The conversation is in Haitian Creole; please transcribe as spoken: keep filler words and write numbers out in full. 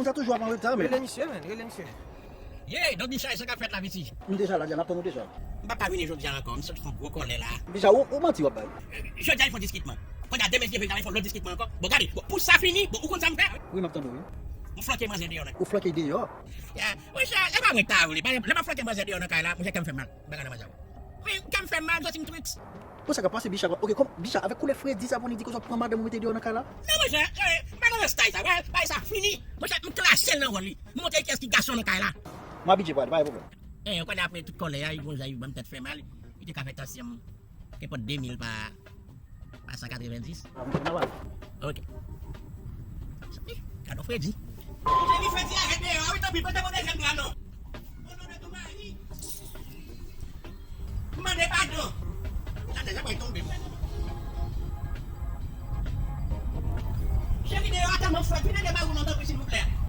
Ou sa toujou ap an reta, men. Rele misye, men, rele misye. Ye, donk Bicha, sa k ap fèt la, Piti? M deja la, deja, n ap tann ou deja. M pa ka vini jodi a ankò, m sot fè yon gwo kòlè la. Bicha, ou, ou manti w ap bay. Jodi a, l fè yon diskit mwen. Kounye a, demen, si Dye vle, l ta fè yon lòt diskit mwen ankò. Bon, gade, bon, pou sa fini, bon, ou konn sa m fè? Wi, m ap tann ou, wi. M flanke manzè deyò nèt. Ou flanke deyò? Ya, monchè, e pa mwen k ta vle. Lè m ap flanke manzè deyò nan kay la, monchè, kè m fè mal. M pa ka nan manzè. Wi, kè m fè mal, m santi m trist. Pou sa k ap pase, Bicha, ok, kòm Bicha, avèk koulè fredi sa pou li di ke w ap pran madanm ou mete deyò nan kay la? Non, monchè, eh, pa nan style sa, wè, bay sa fini. Monchè, m klase l nan wòl li. M montre kiyès ki gason nan kay la. M abitye pale, pa gen pwoblèm. Eh, ou konnen apre tout kòlè a, li gon jan li ban m tèt fè mal. Li te ka fè tansyon m. Kenpòt de mil pa, pa san katrevenndis. A, m konn ap pale. Ok. Gade fredi. Monchè, li fredi a, rete deyò. A wi, tanpri, pa t ap dezyèm dra non. O non de tou mari. M mande padon. Jan nèg la pral tonbe. Cheri, deyò a tèlman frèt, vin ede mari w non, tanpri, silvouplè.